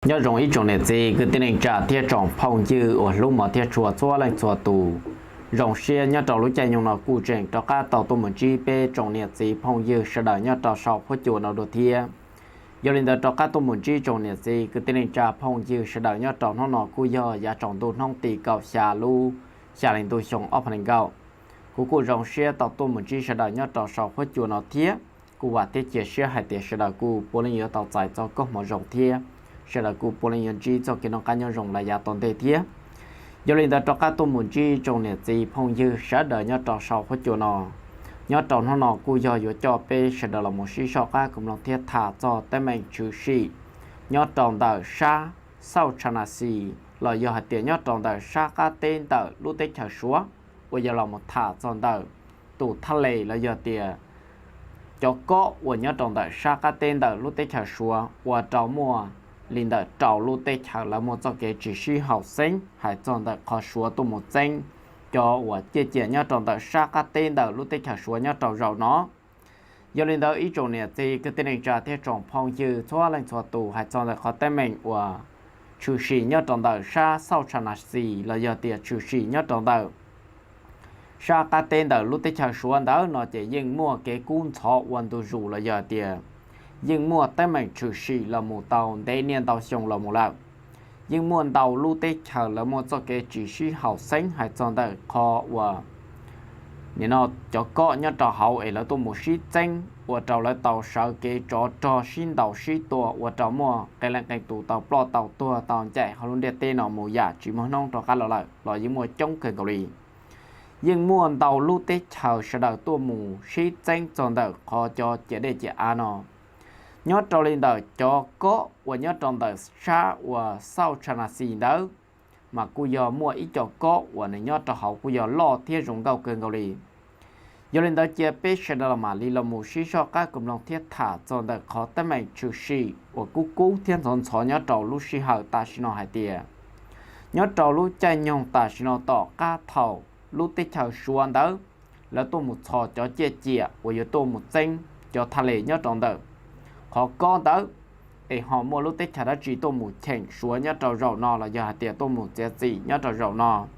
Nyob zoo ib tsoom niam txiv kwv tij neej tsa thiab tsoom phooj ywg uas hlub mos thiab tshua txhua leej txhua tus. Zoo siab nyob rau lub caij nyoog no kuj tseem rov qab tau tuaj mus ntsib peb tsoom niam txiv phooj ywg sawv daws nyob rau saum huab cua no dua thiab. Yog li ntawd rov qab tuaj mus ntsib tsoom niam txiv kwv tij neej tsa phooj ywg sawv daws nyob rau hnub no kuj yog yav tsaus ntuj hnub tim kaum xya lub xya hli ntuj xyoo ob phav nees nkaum. Kuv kuj zoo siab tau tuaj mus ntsib sawv daws nyob rau saum huab cua no thiab. Kuj vam thiab cia siab hais tias sawv daws kuj puav leej yuav tau txais txoj koob hmoov zoo thiab sawv daws kuj puav leej yuav ntsib txoj kev noj qab nyob zoo lawm yav tom ntej thiab. Yog li ntawd rov qab tuaj mus ntsib tsoom niam txiv phooj ywg sawv daws nyob rau saum huab cua no. Nyob rau hnub no kuj yog yuav coj peb sawv daws los mus sib soj qab koom mloog thiab tham txog teeb meem tshwm sim nyob rau ntawm sab South China Sea los yog hais tias nyob rau ntawm sab qab teb ntawm lub teb chaws Suav, uas yog los mus tham txog ntawm tus thaj les los yog tias cov kob uas nyob rau ntawm sab qab teb ntawm lub teb chaws Suav ua rau muaj li ntawm rau lub teb chaws lawv muaj txoj kev tsis sib haum xeeb hais txog ntawm qhov Suav tuaj mus txeeb cov uas ciaj ciam nyob rau ntawm sab qab teb ntawm lub teb chaws Suav nyob rau zaum no. Yog li ntawd ib tsoom niam txiv kwv tij neej tsa thiab tsoom phooj ywg txhua leej txhua tus, hais txog ntawm qhov teeb meem uas tshwm sim nyob rau ntawm sab South China Sea los yog tias tshwm sim nyob rau ntawm sab qab teb ntawm lub teb chaws Suav ntawd no ces yeej muaj kev kub ntxhov ua ntu zus los yog tias yeej muaj teeb meem tshwm sim los mus tau ntev niaj ntau xyoo los mus lawm. Yeej muaj ntau lub teb chaws lawv muaj txoj kev tsis sib haum xeeb hais txog ntawm qhov uas nim no cov kob nyob rau hauv es lawv tuaj mus sib txeeb ua rau lawv tau sawv kev tsov rog sib ntaus sib tua ua rau muaj qee leej qee tus tau ploj tau tuag tau ncaim hauv lub ntiaj teb no mus yam tsis muaj hnub rov qab los lawm los yeej muaj coob kawg nkaus li. Yeej muaj ntau lub teb chaws sawv daws tuaj mus sib txeeb txog ntawm qhov cov ciam dej ciam av no. Nyob rau li ntawm cov kob uas nyob rau ntawm sab uas South China Sea ntawd, mas kuj yog muaj ib co kob uas nws nyob rau hauv kuj yog loj thiab zoo nkauj kawg nkaus li. Yog li ntawd cia peb sawv daws los mam li los mus sib soj qab koom mloog thiab tham txog ntawm qhov teeb meem tshwm sim uas kub kub thiab ntxhov ntxhov nyob rau lub sij hawm tam sim no hais tias nyob rau lub caij nyoog tam sim no tom qab thaum lub teb chaws Suav ntawd lawv tuaj mus txhos cov ciaj ciam uas yuav tuaj mus txeeb cov thaj les nyob rau ntawm qhov kob ntawd, es ho muaj lub teb chaws dab tsi tuaj mus cheem Suav nyob rau zaum no los yog hais tias tuaj mus txiav txim nyob rau zaum no.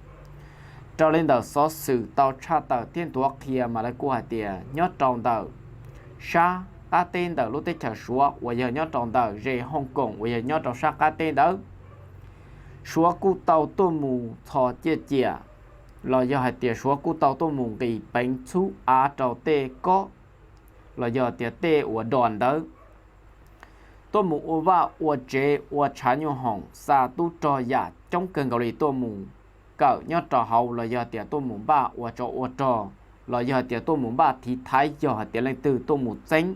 Raws li ntawm xov xwm tau tshaj tawm thiab nthuav qhia mas lawv kuj hais tias nyob rau ntawm sab qab teb ntawm lub teb chaws Suav uas yog nyob rau ntawm ze Hooj Koom uas yog nyob rau sab qab teb ntawd, Suav kuj tau tuaj mus txhos ciaj ciam los yog hais tias Suav kuj tau tuaj mus nqis peev txhub av rau tej kob los yog tias tej uas dos ntawd, tuaj mus ua vaj ua tsev ua tshav nyuj hoom xa tub rog yam coob kawg nkaus li tuaj mus kawm nyob rau hauv los yog tias tuaj mus npaj ua tsov ua rog los yog tias tuaj mus npaj thiv thaiv yog hais tias leej twg tuaj mus txeeb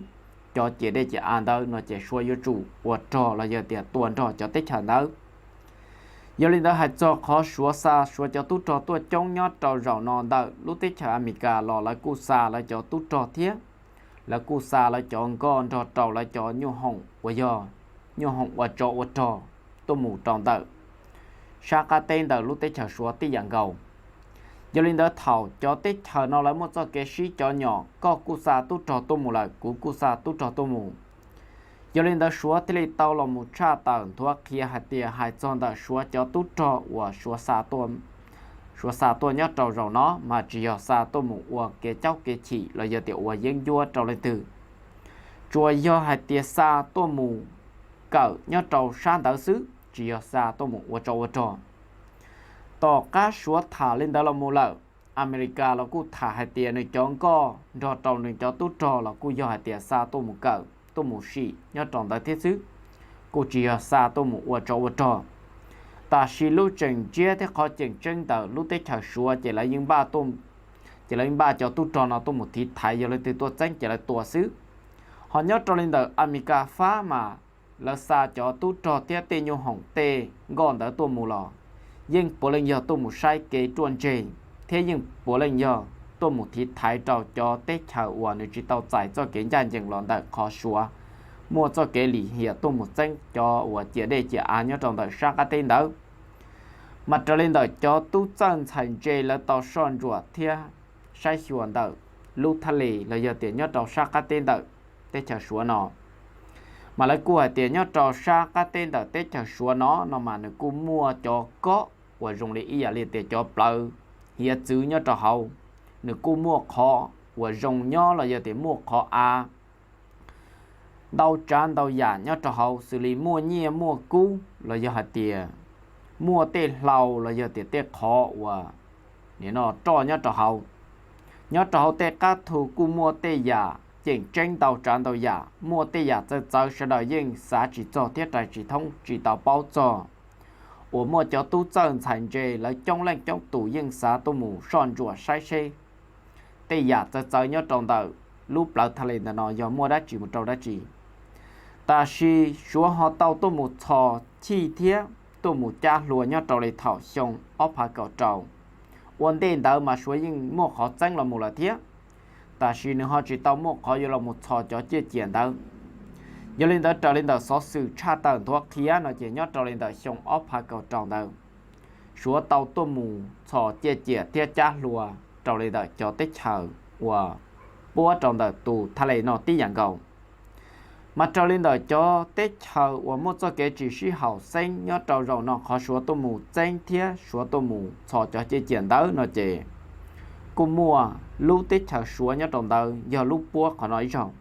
cov ciam dej ciam av ntawd no ces Suav yuav tsum ua rog los yog tias tua nrog cov teb chaws ntawd. Yog li ntawd hais txog qhov Suav xa Suav cov tub rog tuaj coob nyob rau zaum no ntawm lub teb chaws Amelikas los lawv kuj xa lawv cov tub rog thiab lawv kuj xa lawv cov nkoj nrog rau lawv cov nyuj hoom uas yog nyuj hoom ua tsov ua rog tuaj mus rau ntawm sab qab teb ntawm lub teb chaws Suav tib yam nkaus. Yog li ntawd thaum cov teb chaws no lawv muaj txoj kev sib cov nyom koj kuj xa tub rog tuaj mus lawm kuv kuj xa tub rog tuaj mus. Yog li ntawd Suav thiaj li tau los mus tshaj tawm nthuav qhia hais tias hais txog ntawm Suav cov tub rog uas Suav xa tuaj nyob rau zaum no mas tsis yog xa tuaj mus ua kev caub kev chim los yog tias ua yeeb ncuab rau leej twg, tsuas yog hais tias xa tuaj mus kawm nyob rau sab ntawd xwb, tsis yog xa tuaj mus ua tsov ua rog. Tom qab Suav tham li ntawd los mus lawm, Amelikas los kuj tham hais tias nws cov nkoj nrog rau nws cov tub rog los kuj yog hais tias xa tuaj mus kawm tuaj mus sim nyob rau ntawd thiab xwb, kuj tsis yog xa tuaj mus ua tsov ua rog. Tab sis lub tseem ntsiab thiab qhov tseem ceeb ntawm lub teb chaws Suav ces lawv yeej npaj, ces lawv yeej npaj cov tub rog no tuaj mus thiv thaiv, yog leej twg tuaj txeeb ces lawv tua xwb. Ho nyob rau li ntawm Amelikas fab mas lawv xa cov tub rog thiab tej nyuj hoom tej nkoj ntawd tuaj mus los yeej puav leej yog tuaj mus saib kev ruaj ntseg thiab yeej puav leej yog tuaj mus thiv thaiv rau cov teb chaws uas nws tsis tau txais txoj kev ncaj ncees los ntawm qhov Suav muaj txoj kev lim hiam tuaj mus txeeb cov uas ciam dej ciam av nyob rau ntawm sab qab teb ntawd. Mas raws li ntawm cov tub txawj ntxhais ntse lawv tau soj ntsuam thiab saib xyuas ntawm lub thaj les los yog tias nyob rau sab qab teb ntawm teb chaws Suav no, Mas lawv kuj hais tias nyob rau sab qab teb ntawm teb chaws Suav no no mas nws kuj muaj cov kob uas zoo li ib yam li tias cov plawv hiav txwv nyob rau hauv, nws kuj muaj qhov uas zoo nyob los yog tias muaj qhov av ntau tsav ntau yam nyob rau hauv, xws li muaj nyiaj muaj kub los yog hais tias muaj tej hlau los yog tias tej qhov uas nim no roj nyob rau hauv. Nyob rau hauv tej qab thu kuj muaj tej yam ceem tseeb ntau tsav ntau yam, muaj tej yam txawv txawv sawv daws yeej xav tsis txog thiab rais tsis thoob tsis tau paub txog, uas muaj cov tub txawj ntxhais ntse lawv coob leej coob tus yeej xav tuaj mus soj ntsuam saib seb tej yam txawv txawv nyob rau ntawm lub plawv Thailand ntawm no yog muaj dab tsi mus rau dab tsi. Tab sis Suav ho tau tuaj mus txhos chij thiab tuaj mus cab hlua nyob rau li thaum xyoo ob phav kaum rau. Ua ntej ntawd mas Suav yeej muaj qhov txeeb los mus lawm thiab, tab sis nws ho tsis tau muaj qhov yuav los mus txhos cov ciaj ciam ntawd. Yog li ntawd raws li ntawm xov xwm tshaj tawm nthuav qhia no ces nyob rau li ntawm xyoo ob phav kaum rau ntawd, Suav tau tuaj mus txhos ciaj ciam thiab cab hlua rau li ntawm cov teb chaws uas puab rau ntawm tus Thailand no tib yam nkaus. Mas raws li ntawm cov teb chaws uas muaj txoj kev tsis sib haum xeeb nyob rau zaum no qhov Suav tuaj mus txeeb thiab Suav tuaj mus txhos cov ciaj ciam ntawd no ces kuj muaj lub teb chaws Suav nyob rau ntawd yog lub puab qhov no ib zaug.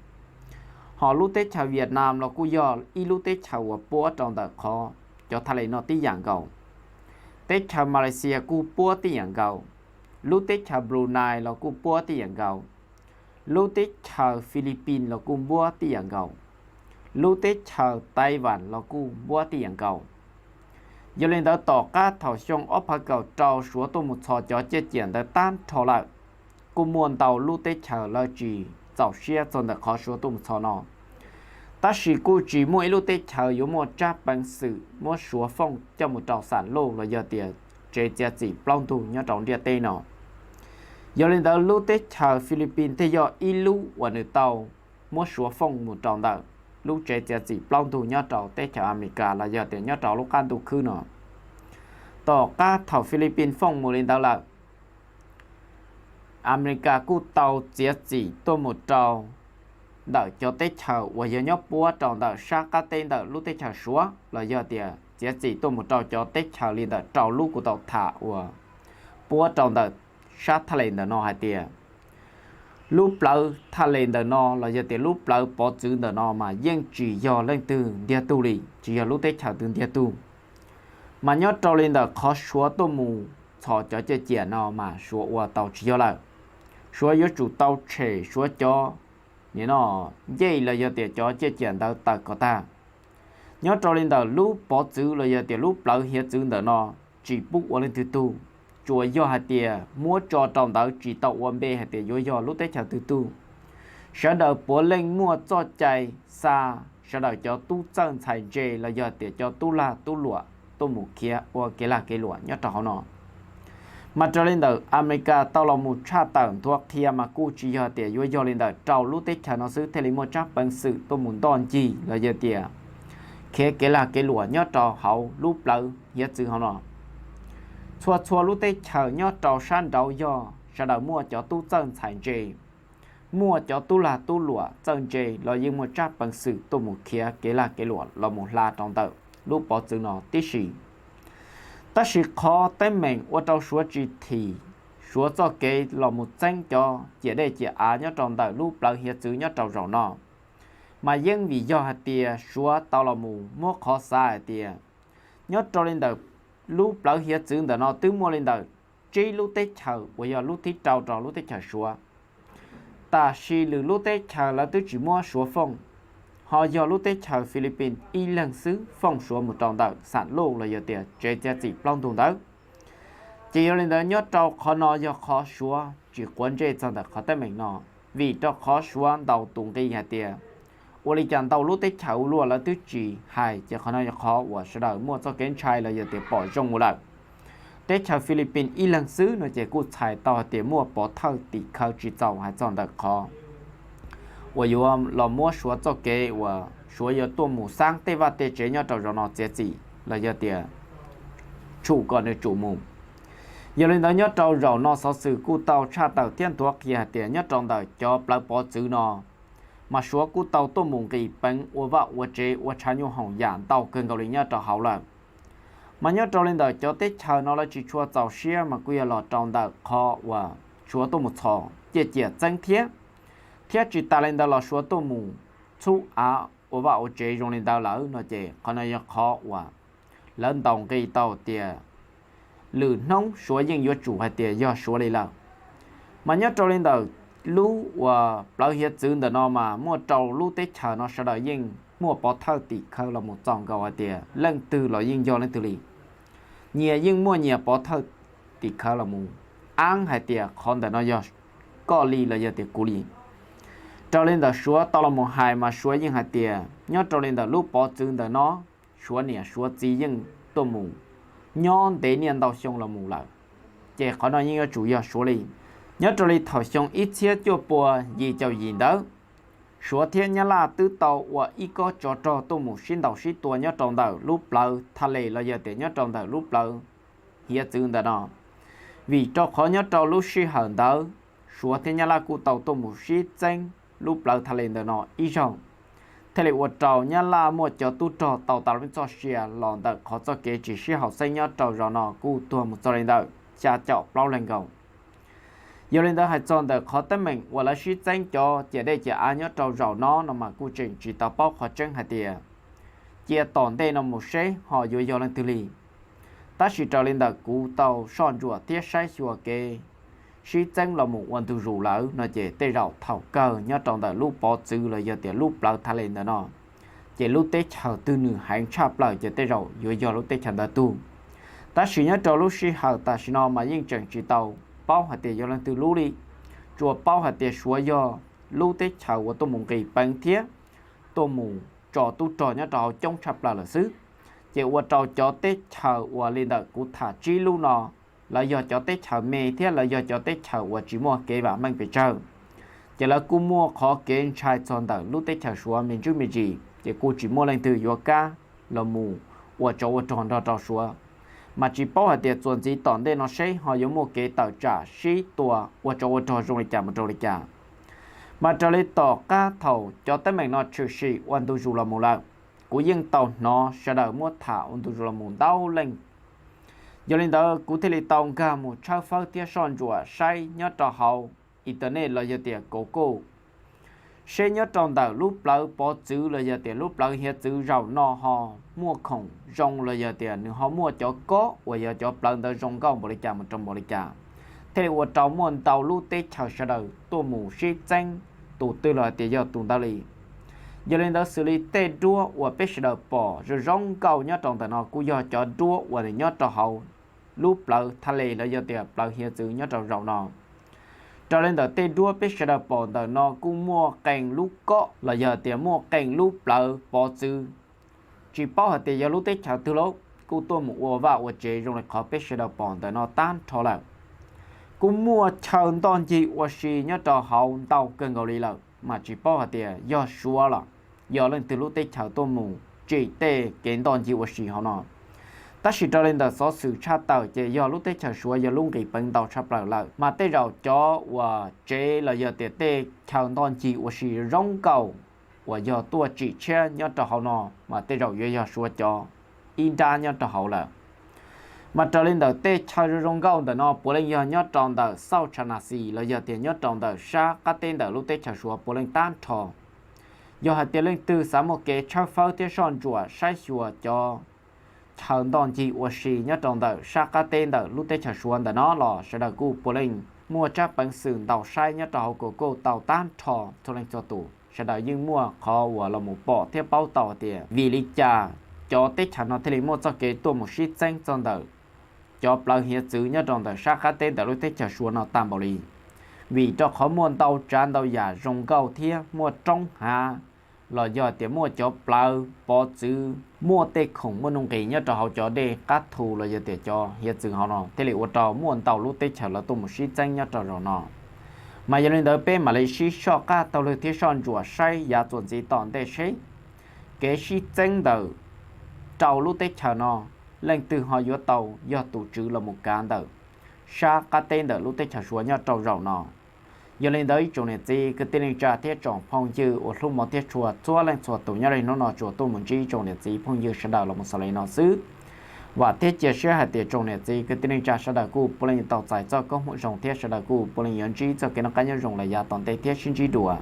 Ho lub teb chaws Vietnam los kuj yog ib lub teb chaws uas puab rau ntawm qhov cov Thailand no tib yam nkaus. Teb chaws Malaysia kuj puab tib yam nkaus. Lub teb chaws Brunei los kuj puab tib yam nkaus. Lub teb chaws Philippines los kuj puab tib yam nkaus. Lub teb chaws Taiwan los kuj puab tib yam nkaus. Yog li ntawd tom qab thaum xyoo ob phav kaum rau Suav tuaj mus txhos cov ciaj ciam ntawd tag nrho lawm, kuj muaj ntau lub teb chaws lawv tsis txaus siab txog ntawm qhov Suav tuaj mus txhos no. Tab sis kuj tsis muaj ib lub teb chaws yuav muaj tsab peev xwm muab Suav foob coj mus rau xam luj los yog tias tsev txiav txim plaub ntug nyob rau ntiaj teb no. Yog li ntawd lub teb chaws Philippines thiaj yog ib lub uas nws tau muab Suav foob mus rau ntawm lub tsev txiav txim plaub ntug nyob rau teb chaws Amelikas los yog tias nyob rau lub qab ntuj khwb no. Tom qab thaum Philippines foob mus li ntawd lawm, Amelikas kuj tau txiav txim tuaj mus rau ntawm cov teb chaws uas yog nyob puab rau ntawm sab qab teb ntawm lub teb chaws Suav los yog tias txiav txim tuaj mus rau cov teb chaws li ntawm rau lub kuv tau tham uas puab rau ntawm sab Thailand ntawm no hais tias lub plawv Thailand ntawm no los yog tias lub plawv pov txwv ntawm no mas yeej tsis yog leej twg ntiag tug li, tsis yog lub teb chaws twg ntiag tug. Mas nyob rau li ntawm qhov Suav tuaj mus txhos cov ciaj ciam no mas Suav ua tau tsis yog lawm. Suav yuav tsum tau tshem Suav cov nim no ncej los yog tias cov ciaj ciam ntawd tawm kom tag. Nyob rau li ntawm lub pov txwv los yog tias lub plawv hiav txwv ntawm no tsis pub ua leej twg tug, tsuas yog hais tias muab tso rau ntawd tsis tau ua npe hais tias yuav yog lub teb chaws twg tug. Sawv daws puav leej muaj txoj cai xa sawv daws cov tub txawj ntxhais ntse los yog tias cov tub lag tub luam tuaj mus khiav ua kev lag kev luam nyob rau hauv no. Mas raws li ntawm Amelikas tau los mus tshaj tawm nthuav qhia mas kuj tsis yog tias yuav yog li ntawm rau lub teb chaws no xwb thiaj li muaj tsab peev xwm tuaj mus ntoj ncig los yog tias khiav kev lag kev luam nyob rau hauv lub plawv hiav txwv hauv no. Txhua txhua lub teb chaws nyob rau sab nraud yog sawv daws muaj cov tub txawj ntxhais ntse, muaj cov tub lag tub luam txawj ntse los yeej muaj tsab peev xwm tuaj mus khiav kev lag kev luam los mus hla rau ntawm lub pov txwv no tib si. Tab sis qhov teeb meem ua rau Suav tsis thim Suav txoj kev los mus txeeb cov ciam dej ciam av nyob rau ntawm lub plawv hiav txwv nyob rau zaum no, mas yeej vim yog hais tias Suav tau los mus muab qhov xav hais tias nyob rau li ntawm lub plawv hiav txwv ntawm no twb muaj li ntawm tsib lub teb chaws uas yog lub thib rau rau lub teb chaws Suav. Tab sis lwm lub teb chaws lawv twb tsis muab Suav foob, ho yog lub teb chaws Philippines ib leeg xwb foob Suav mus rau ntawm xam luj los yog tias tsev txiav txim plaub ntug ntawd. Ces yog li ntawd nyob rau qhov no yog qhov Suav tsis quav ntsej txog ntawm qhov teeb meem no, vim rau qhov Suav ntaus tus nqi hais tias ua li cas ntau lub teb chaws ua luaj lawv twb tsis hais, ces qhov no yog qhov uas sawv daws muaj txoj kev ntshai los yog tias pom zoo mus lawm. Teb chaws Philippines ib leeg xwb no ces kuj txhais tau hais tias muaj pov thawj tim khawv tsis txaus hais txog ntawm qhov uas yuav los muab Suav txoj kev uas Suav yuav tuaj mus xaab tej vaj tej tsev nyob rau zaum no txiav txim los yog tias tshum kom nws tsum mus. Yog li ntawd nyob rau zaum no xov xwm kuj tau tshaj tawm thiab nthuav qhia hais tias nyob rau ntawm cov plawv pov txwv no mas Suav kuj tau tuaj mus nqis peev ua vaj ua tsev ua tshav nyuj hoom yam ntau kawg nkaus li nyob rau hauv lawm. Mas nyob rau li ntawm cov teb chaws no lawv tsis tshua txaus siab mas kuj yog los rau ntawm qhov uas Suav tuaj mus txhos ciaj ciam txeeb thiab, thiab tsis tas li ntawd los Suav tuaj mus txhub av ua vaj ua tsev zoo li ntawd lawm no ces qhov no yog qhov uas lawv ntaus nqi tau tias lwm hnub Suav yeej yuav tsum hais tias yog Suav li lawm. Mas nyob rau li ntawm lub uas plawv hiav txwv ntawm no mas muaj rau lub teb chaws no sawv daws yeej muaj pov thawj tim khawv los mus txog nkaus hais tias leej twg los yeej yog leej twg li. Nyias yeej muaj nyias pov thawj tim khawv los mus ab hais tias qhov ntawm no yog koj li los yog tias kuv li. Raws li ntawm Suav tau los mus hais mas Suav yeej hais tias nyob rau li ntawm lub pov txwv ntawm no, Suav niam Suav txiv yeej tuaj mus nyob ntev niaj ntau xyoo los mus lawm, ces qhov no yeej yuav tsum yog Suav li. Nyob rau li thaum xyoo ib txhiab cuaj pua yim caum yim ntawd, Suav thiab Nyab Laj twb tau ua ib kob tsov rog tuaj mus sib ntaus sib tua nyob rau ntawm lub plawv tha les los yog tias nyob rau ntawm lub plawv hiav txwv ntawm no. Vim rau qhov nyob rau lub sij hawm ntawd Suav thiab Nyab Laj kuj tau tuaj mus sib txeeb lub plawv tha les ntawm no ib zaug, thiaj li ua rau Nyab Laj muaj cov tub rog tau tas lub txoj sia los ntawm qhov txoj kev tsis sib haum xeeb nyob rau zaum no kuj tuag mus txog li ntawm xya caum plaub leeg nkaus. Yog li ntawd hais txog ntawm qhov teeb meem uas lawv sib txeeb cov ciam dej ciam av nyob rau zaum no no mas kuj tseem tsis tau paub qhov tseeb hais tias cia tom ntej no mus seb ho yuav yog leej twg li. Tab sis raws li ntawm kuv tau soj ntsuam thiab saib xyuas kev sib txeeb los mus ua ntu zus lawm no ces tej zaum thaum kawg nyob rau ntawm lub pov txwv los yog tias lub plawv tha les ntawm no, ces lub teb chaws twg nws heev tshaj plaws ces tej zaum yuav yog lub teb chaws ntawd tug. Tab sis nyob rau lub sij hawm tam sim no mas yeej tseem tsis tau paub hais tias yog leej twg lub li, tsuas paub hais tias Suav yog lub teb chaws uas tuaj mus nqis peev thiab tuaj mus tso tub rog nyob rau hauv coob tshaj plaws lawm xwb. Ces ua rau cov teb chaws uas li ntawm kuv tham tsib lub no, lawv yog cov teb chaws me thiab lawv yog cov teb chaws uas tsis muaj kev vam meej pes tsawg, ces lawv kuj muaj qhov kev ntshai txog ntawm lub teb chaws Suav me ntsis me ntsis, ces kuj tsis muaj leej twg yuav kam los mus ua tsov ua rog nrog rau Suav. Mas tsis paub hais tias txuas ntxiv tom ntej no seb ho yuav muaj kev tawm tsam sib tua ua tsov ua rog zoo li cas mus rau li cas. Mas raws li tom qab thaum cov teeb meem no tshwm sim ua ntu zus los mus lawm, kuv yeej tau hnov sawv daws muab tham ua ntu zus los mus ntau leej. Yog li ntawd kuv thiaj li tau nkag mus tshawb fawb thiab soj ntsuam saib nyob rau hauv internet los yog tias Google, seb nyob rau ntawm lub plawv pov txwv los yog tias lub plawv hiav txwv zaum no ho muaj khoom zoo los yog tias nws ho muaj cov kob uas yog cov plawv ntawd zoo nkauj npaum li cas mus rau npaum li cas, thiaj li ua rau muaj ntau lub teb chaws sawv daws tuaj mus sib txeeb tus twg los hais tias yog tus ntawd li. Yog li ntawd xws li tej duab uas peb sawv daws pom zoo zoo nkauj nyob rau ntawm no kuj yog cov duab uas nws nyob rau hauv lub plawv tha les los yog tias plawv hiav txwv nyob rau zaum no. Raws li ntawm tej duab peb sawv daws pom ntawm no kuj muaj qee lub kob los yog tias muaj qee lub plawv pov txwv, tsis paub hais tias yog lub teb chaws twg lauj, kuj tuaj mus ua vaj ua tsev zoo li qhov peb sawv daws pom ntawm no tag nrho lawm. Kuj muaj chaw ntoj ncig ua si nyob rau hauv ntau kawg nkaus li lawm, mas tsis paub hais tias yog Suav los yog leej twg lub teb chaws tuaj mus tsim tej kev ntoj ncig ua si hauv no. Tab sis raws li ntawm xov xwm tshaj tawm ces yog lub teb chaws Suav yog lub nqis peev ntau tshaj plaws lawm, mas tej zaum cov uas tsev los yog tias tej chaw ntoj ncig ua si zoo nkauj uas yog tuaj tsim tshiab nyob rau hauv no mas tej zaum yuav yog Suav cov ib nrab nyob rau hauv lawm. Mas raws li ntawm tej chaw zoo zoo nkauj ntawm no puav leej yog nyob rau ntawm South China Sea los yog tias nyob rau ntawm sab qab teb ntawm lub teb chaws Suav puav leej tag nrho. Yog hais tias leej twg xav muaj kev tshawb fawb thiab soj ntsuam saib xyuas cov chaw ntoj ncig ua si nyob rau ntawm sab qab teb ntawm lub teb chaws Suav ntawm no los sawv daws kuj puav leej muaj tsab peev xwm ntaus saib nyob rau hauv Google tau tag nrho txhua leej txhua tus, sawv daws yeej muaj qhov uas los mus pom thiab paub tau hais tias vim li cas cov teb chaws no thiaj li muaj txoj kev tuaj mus sib txeeb txog ntawm cov plawv hiav txwv nyob rau ntawm sab qab teb ntawm lub teb chaws Suav no tag npaum li. Vim rau qhov muaj ntau tsav ntau yam zoo nkauj thiab muaj roob hav los yog tias muaj cov plawv pov txwv, muaj tej khoom muaj nuj nqis nyob rau hauv cov dej qab thu los yog tias cov hiav txwv hauv no thiaj li ua rau muaj ntau lub teb chaws lawv tuaj mus sib txeeb nyob rau zaum no. Mas yog li ntawd peb mam li sib soj qab taug lw thiab soj ntsuam saib yav txuas ntxiv tom ntej seb kev sib txeeb ntawm rau lub teb chaws no leej twg ho yuav tau yog tus tswv los mus kav ntawm sab qab teb ntawm lub teb chaws Suav nyob rau zaum no. Yog li ntawd ib tsoom niam txiv kwv tij neej tsa thiab tsoom phooj ywg uas hlub mov thiab tshua txhua leej txhua tus, nyob li hnub no tsuas tuaj mus ntsib tsoom niam txiv phooj ywg sawv daws los mus xaus li no xwb. Vam thiab cia siab hais tias tsoom niam txiv kwv tij neej tsa sawv daws kuj puav leej yuav tau txais txoj koob hmoov zoo thiab sawv daws kuj puav leej yuav ntsib txoj kev noj qab nyob zoo los yav tom ntej thiab sib ntsib dua.